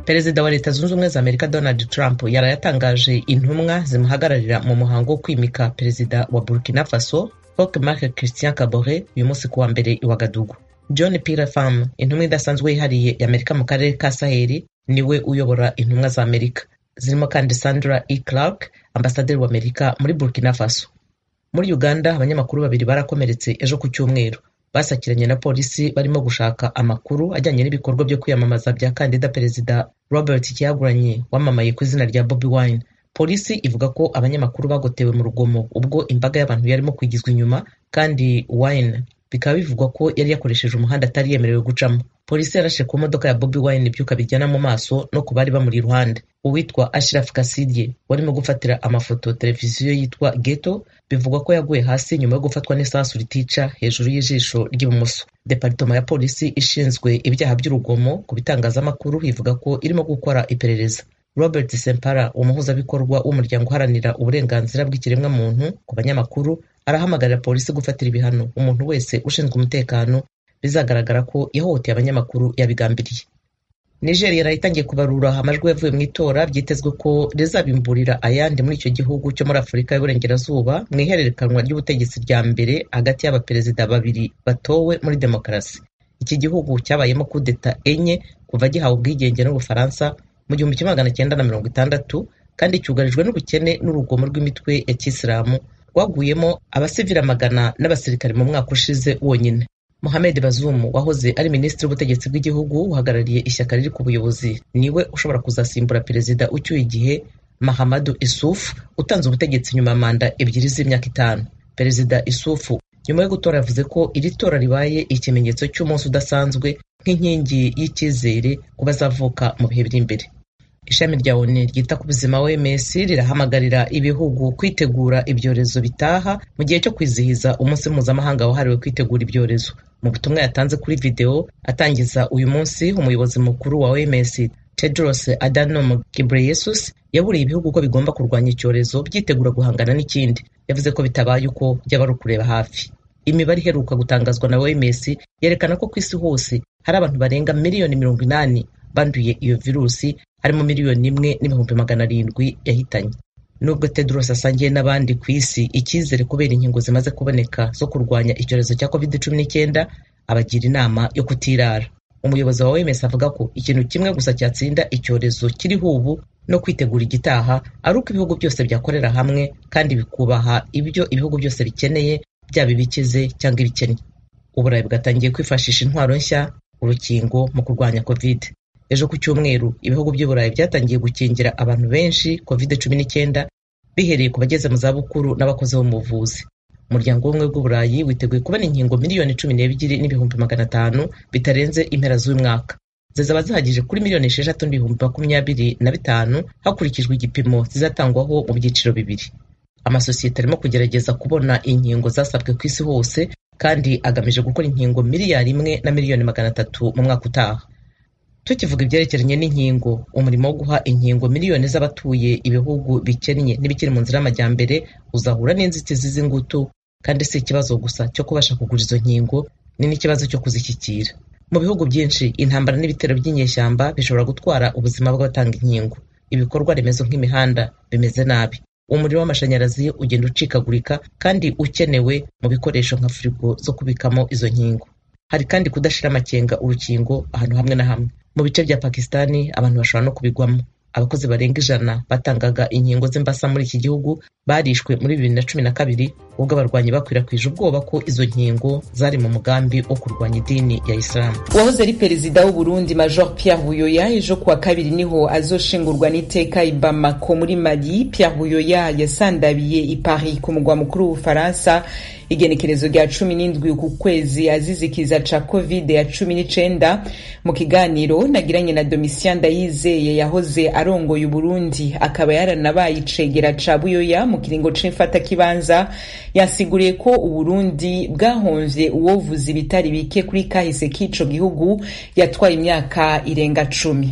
Perezida wa Leta Zunze Ubumwe za Amerika Donald Trump yaraye atangaje intumwa zimuhagararira mu muhango wo kwimika perezida wa Burkina Faso Roch Marc Christian Kabore uyu munsi kuwa mbere i Ouagadougou. John P. Pham, intumwa idasanzwe yihariye ya Amerika mu karere ka Saheli, niwe uyobora intumwa za Amerika, zirimo kandi Sandra E. Clark, ambasaderi wa Amerika muri Burkina Faso. Muri Uganda, abanyamakuru babiri barakomeretse ejo ku cyumweru, basakiranye na polisi barimo gushaka amakuru ajyanye n'ibikorwa byo kwiyamamaza bya kandida perezida Robert Kyagulanyi wamamaye ku izina rya Bobi Wine. Polisi ivuga ko abanyamakuru bagotewe mu rugomo ubwo imbaga y'abantu yarimo kwigizwa inyuma, kandi Wine bikaba bivugwa ko yari yakoresheje umuhanda atari yemerewe gucamo. Polisi yarashe ku modoka ya Bobi Wine ibyuka bijyana mu maso no ku bari bamuri iruhande. Uwitwa Ashraf Kasirye warimo gufatira amafoto televiziyo yitwa Ghetto bivugwa ko yaguye hasi nyuma yo gufatwa n'isasu ritica hejuru y'ijisho ry'ibumoso. Departoma ya polisi ishinzwe ibyaha by'urugomo ku bitangazamakuru ivuga ko irimo gukora iperereza. Robert Sempara, umuhuzabikorwa w'umuryango uharanira uburenganzira bw'ikiremwamuntu ku banyamakuru, arahamagarira polisi gufatira ibihano umuntu wese ushinzwe umutekano bizagaragara ko yahohoteye abanyamakuru yabigambiriye. Nigeria yaraye itangiye kubarura amajwi yavuye mu itora byitezwe ko rizabimburira ayandi muri icyo gihugu cyo muri Afurika y'Uburengerazuba mu ihererekanwa ry'ubutegetsi rya mbere hagati y'abaperezida babiri batowe muri demokarasi. Iki gihugu cyabayemo kudeta enye kuva gihawe ubwigenge n'Ubufaransa mu 1960, kandi cyugarijwe n'ubukene n'urugomo rw'imitwe ya kisilamu rwaguyemo abasivili amagana n'abasirikare mu mwaka ushize wonyine. Mohamed Bazoum wahoze ari minisitiri w'ubutegetsi bw'igihugu uhagarariye ishyaka riri ku buyobozi niwe ushobora kuzasimbura perezida ucyuye igihe Mahamadou Issoufou utanze ubutegetsi nyuma ya manda ebyiri z'imyaka 5. Perezida Issoufou nyuma yo gutora yavuze ko iri tora ribaye ikimenyetso cy'umunsi udasanzwe nk'inkingi y'icyizere ku bazavuka mu bihe biri imbere. Ishami rya ONU ryita ku buzima OMS rirahamagarira ibihugu kwitegura ibyorezo bitaha mu gihe cyo kwizihiza umunsi mpuzamahanga wahariwe kwitegura ibyorezo. Mu butumwa yatanze kuri video atangiza uyu munsi, umuyobozi mukuru wa OMS Tedros Adhanom Ghebreyesus yaburiye ibihugu ko bigomba kurwanya icyorezo byitegura guhangana n'ikindi. Yavuze ko bitabaye uko byaba ari ukureba hafi. Imibare iheruka gutangazwa na OMS yerekana ko ku isi hose hari abantu barenga miliyoni 80 banduye iyo virusi, harimo 1,700,000 yahitanye. Nubwo Tedros asangiye n'abandi ku isi icyizere kubera inkingo zimaze kuboneka zo kurwanya icyorezo cya COVID-19, abagira inama yo kutirara. Umuyobozi wa OMS avuga ko ikintu kimwe gusa cyatsinda icyorezo kiriho ubu no kwitegura igitaha ari uko ibihugu byose byakorera hamwe kandi bikubaha ibyo ibihugu byose bikeneye, byaba ibikize cyangwa ibikennye. Uburayi bwatangiye kwifashisha intwaro nshya, urukingo mu kurwanya COVID. Ejo ku cyumweru ibihugu by'Uburayi byatangiye gukingira abantu benshi COVID-19 bihereye ku bageze mu zabukuru n'abakozi bo mu buvuzi. Umuryango w'Ubumwe bw'Uburayi witeguye kubona inkingo 12,500,000 bitarenze impera z'uyu mwaka. Zizaba zihagije kuri 6,025,000 hakurikijwe igipimo zizatangwaho mu byiciro bibiri. Amasosiyete arimo kugerageza kubona inkingo zasabwe ku isi hose kandi agamije gukora inkingo 1,300,000,000 mu mwaka utaha. Tukivuga ibyerekeranye n'inkingo, umurimo wo guha inkingo miliyoni z'abatuye ibihugu bikennye n'ibikiri mu nzira y'amajyambere uzahura n'inzitizi z'ingutu, kandi si ikibazo gusa cyo kubasha kugura izo nkingo, ni n'ikibazo cyo kuzishyikira. Mu bihugu byinshi, intambara n'ibitero by'inyeshyamba bishobora gutwara ubuzima bw'abatanga inkingo. Ibikorwa remezo nk'imihanda bimeze nabi. Umuriro w'amashanyarazi ugenda ucikagurika kandi ukenewe mu bikoresho nka firigo zo kubikamo izo nkingo. Hari kandi kudashira amakenga urukingo ahantu hamwe na hamwe. Mu bice bya Pakistani abantu bashobora no kubigwamo. Abakozi barenga 100 batangaga inkingo z'imbasa muri iki gihugu barishwe muri 2012 ubwo abarwanyi bakwirakwije ubwoba ko izo nkingo zari mu mugambi wo kurwanya idini ya Islam. Uwahoze ari perezida w'u Burundi Major Pierre Buyoya ejo kuwa kabiri niho azoshingurwa n'iteka i Bamako muri Mali. Pierre Buyoya yasandabiye i Paris ku mugwa mukuru w'Ubufaransa igenekerezo rya 17 ku kwezi azizikiza ca Covid ya 19. Mu kiganiro nagiranye na Domitien Ndayizeye yahoze arongoye Burundi akaba yaranabaye icegera ca Buyoya mu mu kiringo c'imfatakibanza yasiguriye ko Uburundi bwahomvye uwovuza ibitari bike kuri kahise k'ico gihugu yatwaye imyaka irenga 10.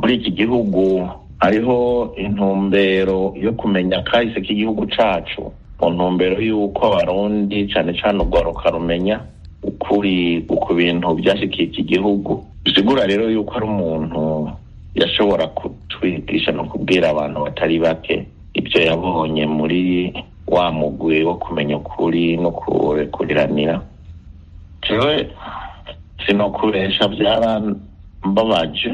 Muri iki gihugu hariho intumbero yo kumenya kahise k'igihugu cacu, mu ntumbero y'uko Abarundi cane cane urwaruka rumenya ukuri ku bintu vyashikiye iki gihugu. Bisigura rero yuko ari umuntu yashobora kutwigisha no kubwira abantu batari bake ibyo yabonye muri wa mugwi wo kumenya ukuri no kurekuriranira. Jewe sinokuresha, byarambabaje,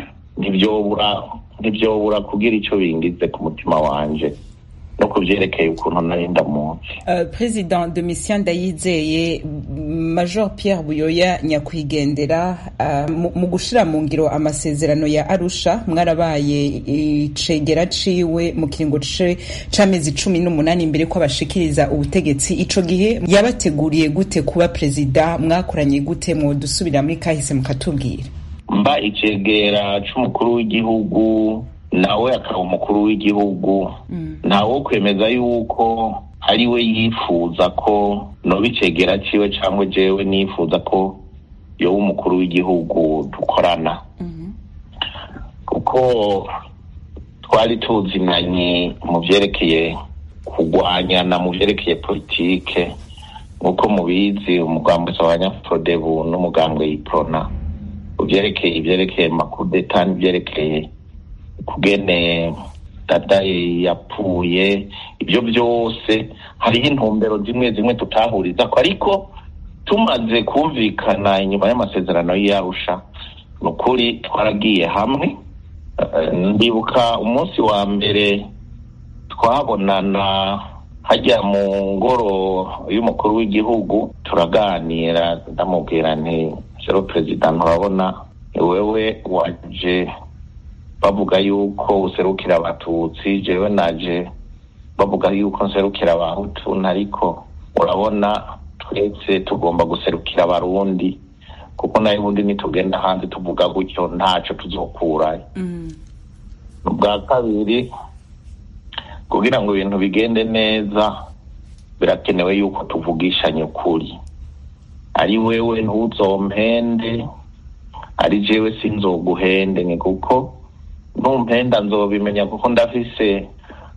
ntibyobura kugira ico bingize ku mutima wanje no kuvyerekeye ukuntu nari ndamuzi. President Domitien Ndayizeye, Major Pierre Buyoya nyakwigendera, mu gushira mu ngiro amasezerano ya Arusha mwarabaye icegera ciwe mu kiringo c'amezi 18 imbere ko abashikiriza ubutegetsi. Ico gihe yabateguriye gute kuba president? Mwakoranye gute? Mwodusubira muri kahise mukatubwira. Mba icegera c'umukuru w'igihugu, nawe akaba umukuru w'igihugu, ntawo kwemeza yuko ari we yifuza ko noba icegera ciwe cyangwa jewe nifuza ko yoba umukuru w'igihugu dukorana, kuko twari tuzinanye mu vyerekeye kugwanyana mu vyerekeye politike. Nk'uko mubizi, umugambwe Sabanyafodebu n'umugambwe Iprona uvyerekeye ivyerekeye makudeta n'ivyerekeye kugene Dadaye yapfuye, ibyo byose hariho intumbero zimwe zimwe tutahurizako, ariko tumaze kumvikana inyuma y'amasezerano y'Arusha, ni ukuri twaragiye hamwe. Ndibuka umunsi wa mbere twabonana hajya mu ngoro y'umukuru w'igihugu, turaganira, ndamubwira nti: "Jero perezida, nturabona wewe waje bavuga yuko userukira Abatutsi, jewe naje bavuga yuko nserukira Abahutu, ariko urabona twese tugomba guserukira Abarundi, kuko nayo ubundi nitugenda hanze tuvuga gutyo ntaco tuzokurayo." Ubwa kabiri, kugira ngo ibintu bigende neza birakenewe yuko tuvugishanya ukuri, ari wewe ntuzompende, ari jewe sinzoguhende, ni kuko numpenda nzobimenya, kuko ndafise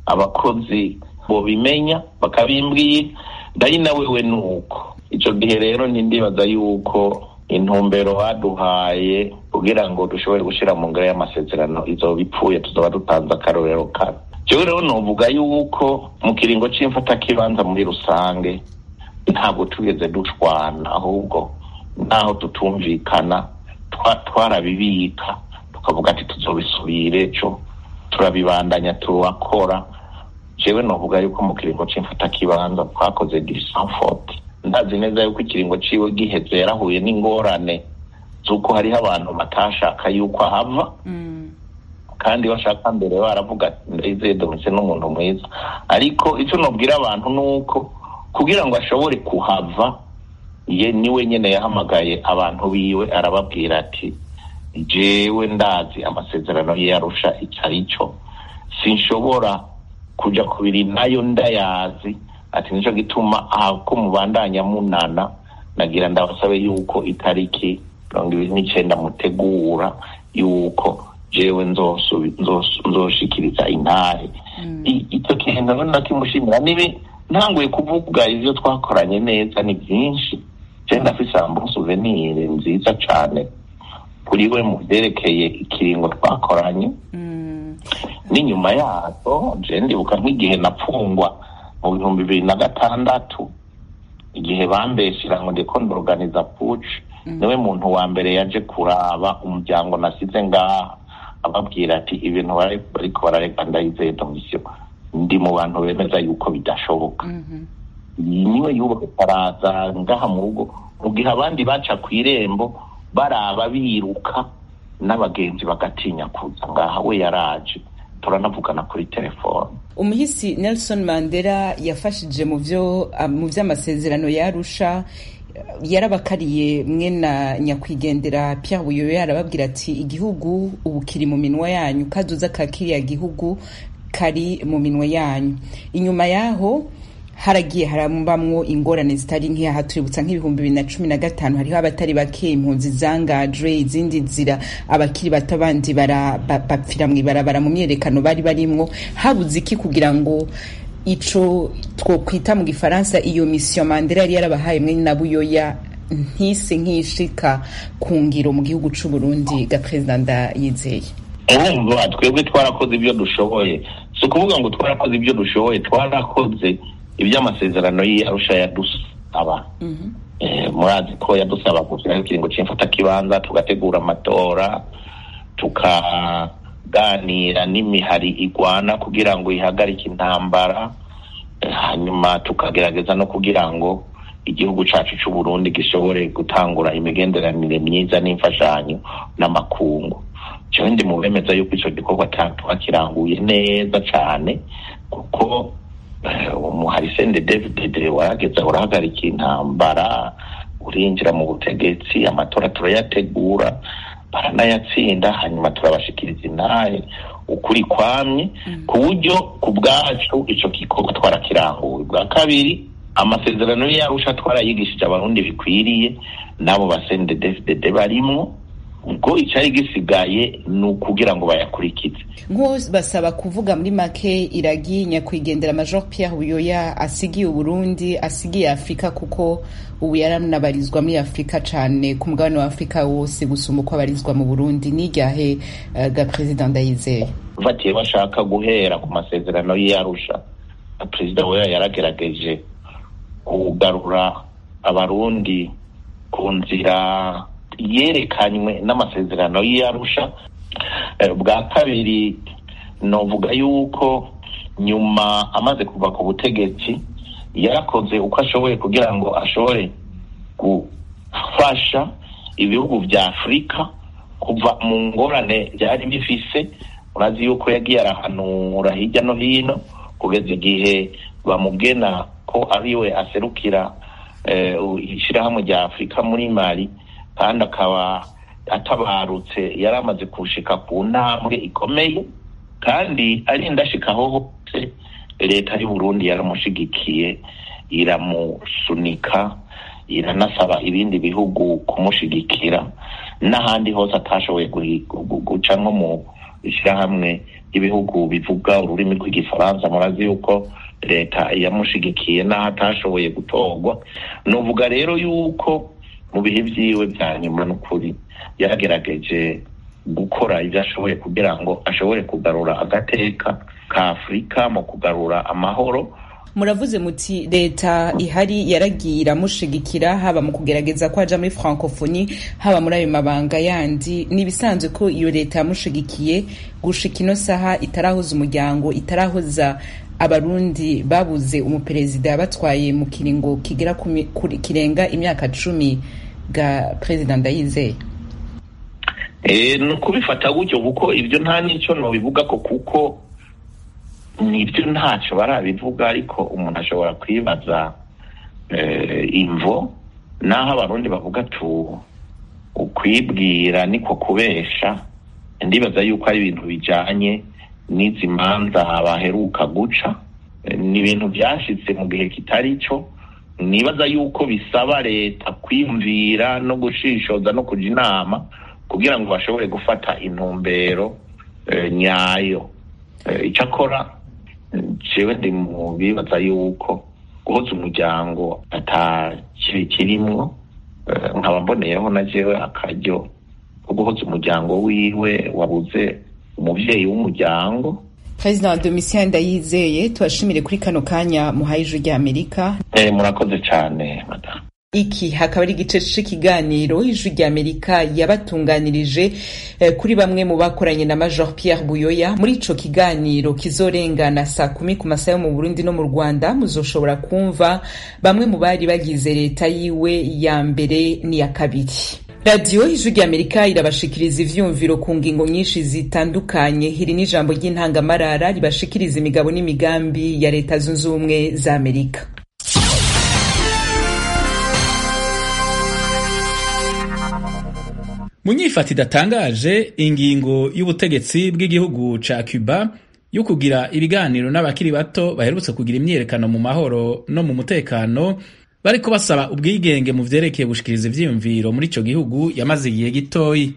abakozi bobimenya bakabimbwira, ndari na wewe nuko. Ico gihe rero ntindibaza yuko intumbero baduhaye kugira ngo dushobore gushira mu ngiro y'amasezerano izoba ipfuye, tuzoba dutanze akarorero kabi. Jewe rero novuga yuko mu kiringo c'imfatakibanza muri rusange ntabwo tugeze dushwana, ahubwo naho tutumvikana twarabibika tukavuga ati tuzobisubira ejo, turabibandanya turakora. Jewe novuga yuko mu kiringo c'imfatakibanza twakoze disanfort. Ndazi neza yuko ikiringo ciwe giheze yarahuye n'ingorane z'uko hariho abantu batashaka yuko ahava, kandi bashaka mbere baravuga Ndayizeye Domitien n'umuntu mwiza. Ariko ico nobwira abantu nuko kugira ngo ashobore kuhava, ye niwe nyene yahamagaye abantu biwe arababwira ati: "Jewe ndazi amasezerano y'Arusha ico arico, sinshobora kuja kubiri nayo ndayazi, ati nico gituma ko mubandanya munana, nagira ndabasabe yuko itariki 29 mutegura yuko jewe nzoshikiriza intahe." Icyo kintu rero ndakimushimira. Nibi ntanguye kuvuga ivyo twakoranye neza ni byinshi. Je ndafise un souvenir nziza cane kuri we mu vyerekeye ikiringo twakoranye n'inyuma yazo. Je ndibuka nk'igihe napfungwa mu 2006, igihe bambeshira ngo ndiko ndorganiza putsch, niwe muntu wa mbere yaje kuraba umuryango nasize ngaha, ababwira ati: "Ibintu bariko barareka Ndayizeye Domitien, ndi mu bantu bemeza yuko bidashoboka." Niwe yubaka araza ngaha mu rugo mu gihe abandi baca ku irembo baraba biruka, n'abagenzi bagatinya kuza ngaha, we yaraje turanavugana kuri telefone. Umuhisi Nelson Mandela yafashije mu vyo mu vy'amasezerano ya Arusha, yarabakariye mwe na nyakwigendera Pierre Buyoya, arababwira ati: "Igihugu ubu kiri mu minwa yanyu, kazoza ka kiriya gihugu kari mu minwe yanyu. Inyuma yaho haragiye harambamwo ingorane zitari nkeya, tuributsa nk'2015 hariho abatari bake impunzi zangajwe, izindi zira abakiri bato abandi bapfira mw'ibarabara mu myerekano bari barimwo. Habuze iki kugira ngo ico twokwita mu gifaransa iyo mission Mandela yari yarabahaye mwe na Buyoya ntise nkishika ku ngiro mu gihugu c'u Burundi ga President Ndayizeye? Urumva twebwe twarakoze ibyo dushoboye, si ukuvuga ngo twarakoze ibyo dushoboye, twarakoze iby'amasezerano y'Arusha yadusaba. Murazi ko yadusaba gushyiraho ikiringo cy'imfatakibanza, tugategura amatora, tukaganira n'imihari igwana kugira ngo ihagarike intambara, hanyuma tukagerageza no kugira ngo igihugu cacu c'u Burundi gishobore gutangura imigenderanire myiza n'imfashanyo n'amakungu. Jewe ndi mu bemeza yuko ico gikorwa twakiranguye neza cane, kuko umuhari CNDD-FDD warageza urahagarika intambara, urinjira mu butegetsi, amatora turayategura baranayatsinda, hanyuma turabashikiriza intahe ukuri kwamye, ku buryo ku bwacu ico gikorwa twarakiranguye. Bwa kabiri, amasezerano y'Arusha twarayigishije abarundi bikwiriye, nabo ba CNDD-FDD barimwo, ubwo icari gisigaye ni ukugira ngo bayakurikize. Nko basaba kuvuga muri make iragi nyakwigendera Major Pierre Buyoya asigiye Uburundi, asigiye Afrika, kuko ubu yaranabarizwa muri Afrika cane, ku mugabane wa Afrika wose gusumba uko abarizwa mu Burundi, n'iryahe ga President Ndayizeye? Batiye bashaka guhera ku masezerano y'Arusha, Perezida Buyoya yaragerageje kugarura abarundi ku nzira yerekanywe n'amasezerano y'Arusha. Bwa kabiri, novuga yuko nyuma amaze kuva ku butegetsi yarakoze uko ashoboye kugira ngo ashobore gufasha ibihugu vya Afrika kuva mu ngorane byari bifise. Urazi yuko yagiye arahanura hirya no hino kugeza igihe bamugena ko ariwe aserukira ishirahamwe rya Afrika muri Mali, kandi akaba atabarutse yari amaze kushika ku ntambwe ikomeye, kandi arinda ashikaho hose leta y'u Burundi yaramushigikiye, iramusunika, iranasaba ibindi bihugu kumushigikira n'ahandi hose atashoboye guca, nko mu ishirahamwe ry'ibihugu bivuga ururimi rw'igifaransa. Murazi yuko leta yamushigikiye n'aho atashoboye gutorwa. Novuga rero yuko mu bihe vyiwe vya nyuma n'ukuri yaragerageje gukora ivyo ashoboye kugira ngo ashobore kugarura agateka ka Afrika mu kugarura amahoro. Muravuze muti leta ihari yaragiye iramushigikira, haba mu kugerageza ko aja muri francophonie, haba muri ayo mabanga yandi. Nibisanzwe ko iyo leta yamushigikiye gushika ino saha itarahoza umuryango, itarahoza abarundi babuze umuperezida batwaye mu kiringo kigera kirenga imyaka 10 ga President Ndayizeye. Ni ukubifata gutyo, kuko ibyo nta n'icyo nobivuga ko, kuko nibyo ntacyo barabivuga, ariko umuntu ashobora kwibaza imvo naho abarundi bavuga tu ukwibwira niko kubesha. Ndibaza yuko ari ibintu bijanye n'izi manza baheruka guca, ni ibintu byashitse mu gihe kitari cyo. Nibaza yuko bisaba leta kwiyumvira no gushishoza no kuja inama kugira ngo bashobore gufata intumbero nyayo. Icyakora jewe ndi mu bibaza yuko guhoza umuryango ata kibi kirimwo, nkaba mboneyeho na jewe akaryo ko guhoza umuryango wiwe wabuze umuvyeyi w'umuryango. President Domitien Ndayizeye, tubashimire kuri kano kanya muhaye Ijwi rya Amerika. Murakoze cane madame. Iki hakaba ari igice c'ikiganiro Ijwi rya Amerika yabatunganirije kuri bamwe mu bakoranye na Major Pierre Buyoya. Muri ico kiganiro kizorengana saa 10 ku masaha yo mu Burundi no mu Rwanda, muzoshobora kumva bamwe mu bari bagize leta yiwe ya mbere n'iya kabiri. Radiyo Ijwi rya Amerika irabashikiriza ivyumviro ku ngingo nyinshi zitandukanye. Hiri n'ijambo ry'intangamarara ribashikiriza imigabo n'imigambi ya Leta Zunze Ubumwe za Amerika. Mu nyifata idatangaje, ingingo y'ubutegetsi bw'igihugu ca Cuba yo kugira ibiganiro n'abakiri bato baherutse kugira imyiyerekano mu mahoro no mu mutekano, bariko basaba ubwigenge mu vyerekeye gushikiriza ivyiyumviro muri ico gihugu, yamaze igihe gitoyi.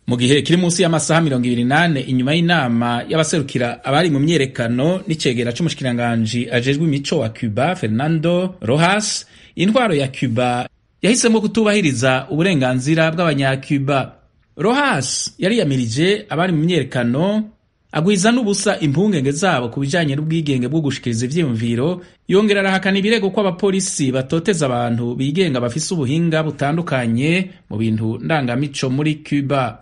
Mu gihe kiri munsi y'amasaha 24 inyuma y'inama y'abaserukira abari mu myiyerekano n'icegera c'umushikiranganji ajejwe imico wa Cuba Fernando Rojas, intwaro ya Cuba yahisemwo kutubahiriza uburenganzira bw'abanyacuba. Rojas yariyamirije abari mu myiyerekano, agwiza n'ubusa impungenge zabo ku bijanye n'ubwigenge bwo gushikiriza ivyiyumviro, yongera arahakana ibirego ko abapolisi batoteza abantu bigenga bafise ubuhinga butandukanye mu bintu ndangamico muri Cuba.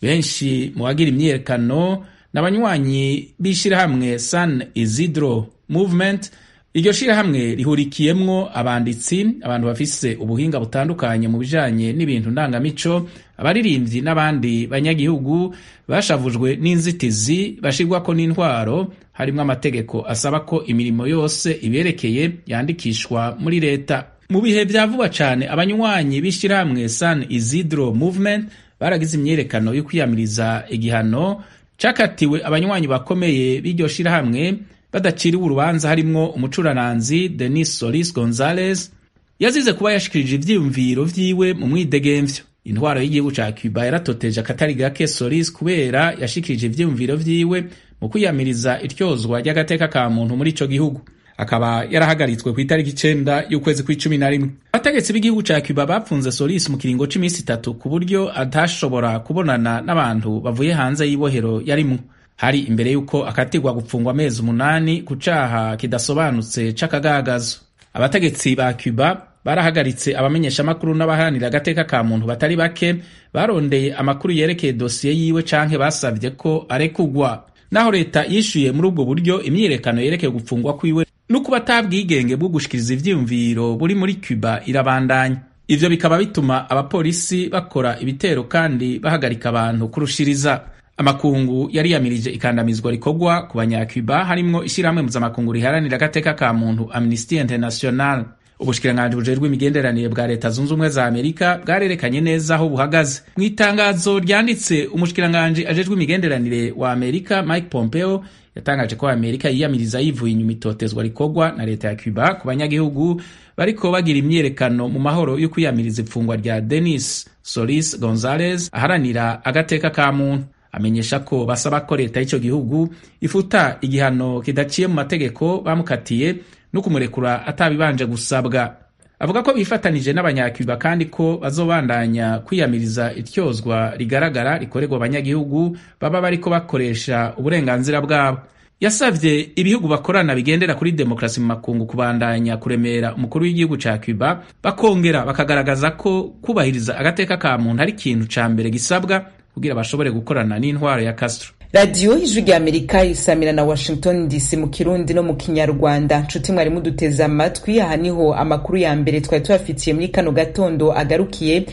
Benshi mu bagira imyiyerekano n'abanywanyi b'ishirahamwe San Isidro Movement. Iryo shirahamwe rihurikiyemwo abanditsi, abantu bafise ubuhinga butandukanye mu bijanye n'ibintu ndangamico, abaririmbyi n'abandi banyagihugu bashavujwe n'inzitizi bashirwako n'intwaro, harimwo amategeko asaba ko imirimo yose iberekeye yandikishwa muri leta. Mu bihe vya vuba cane, abanywanyi b'ishirahamwe San Isidro Movement baragize imyiyerekano yo kwiyamiriza igihano cakatiwe abanywanyi bakomeye b'iryo shirahamwe badaciriwe urubanza, harimwo umucuraranzi Denis Solis Gonzalez yazize kuba yashikirije ivyiyumviro vyiwe mu mwidegemvyo. Intwaro y'igihugu ca Cuba yaratoteje akatari gake Solis kubera yashikirije ivyiyumviro vyiwe mu kwiyamiriza iryozwa ry'agateka ka muntu muri ico gihugu, akaba yarahagaritswe ku itariki 9 y'ukwezi kw'icumi na rimwe. Abategetsi b'igihugu ca Cuba bapfunze Solis mu kiringo c'imisi 3 ku buryo atashobora kubonana n'abantu bavuye hanze y'ibohero yarimwo. Hari imbere y'uko akatirwa gupfungwa amezi 8 ku caha kidasobanutse c'akagagazo. Abategetsi ba Cuba barahagaritse abamenyeshamakuru n'abaharanira agateka ka muntu batari bake barondeye amakuru yerekeye dosiye yiwe canke basavye ko arekugwa. Naho leta yishuye muri ubwo buryo, imyiyerekano yerekeye gupfungwa kwiwe n'ukuba atabwigenge bwo gushikiriza ivyiyumviro buri muri Cuba irabandanya. Ivyo bikaba bituma abapolisi bakora ibitero kandi bahagarika abantu kurushiriza. Amakungu yariyamirije ikandamizwa rikorwa ku banyacuba, harimwo ishirahamwe mpuzamakungu riharanira agateka ka muntu Amnesty International. Ubushikiranganji bujejwe imigenderanire bwa Leta Zunze Ubumwe za Amerika bwarerekanye neza aho buhagaze. Mu itangazo ryanditse, umushikiranganji ajejwe imigenderanire wa Amerika Mike Pompeo yatangaje ko Amerika yiyamiriza yivuye inyuma itotezwa rikorwa na leta ya Cuba ku banyagihugu bariko bagira imyiyerekano mu mahoro yo kwiyamiriza ifungwa rya Denis Solis Gonzalez aharanira agateka ka muntu. Amenyesha ko basaba ko leta y'ico gihugu ifuta igihano kidaciye mu mategeko bamukatiye no kumurekura atabibanje gusabwa. Avuga ko bifatanije n'abanyacuba kandi ko bazobandanya kwiyamiriza ityozwa rigaragara rikorerwa abanyagihugu baba bariko bakoresha uburenganzira bwabo. Yasavye ibihugu bakorana bigendera kuri demokrasi mu makungu kubandanya kuremera umukuru w'igihugu ca Cuba, bakongera bakagaragaza ko kubahiriza agateka ka muntu ari ikintu ca mbere gisabwa kugira bashobore gukorana n'intwaro ya Castro. Radiyo Ijwi rya Amerika isamira na Washington DC mu Kirundi no mu Kinyarwanda. Nshuti mwari muduteze amatwi, aha niho amakuru ya mbere twari tubafitiye muri kano gatondo agarukiye.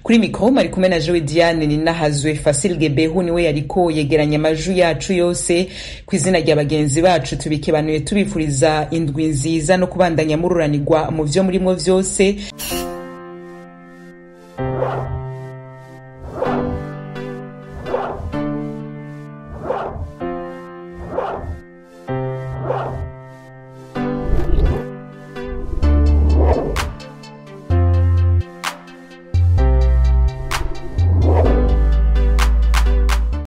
Kuri mikoro mari kumwe na Joe Diane Ninahazwe. Fasil Gebehu niwe yariko yegeranya amajwi yacu yose. Ku izina rya bagenzi bacu tubikebanuye, tubifuriza indwi nziza no kubandanya mururanirwa mu vyo murimwo vyose.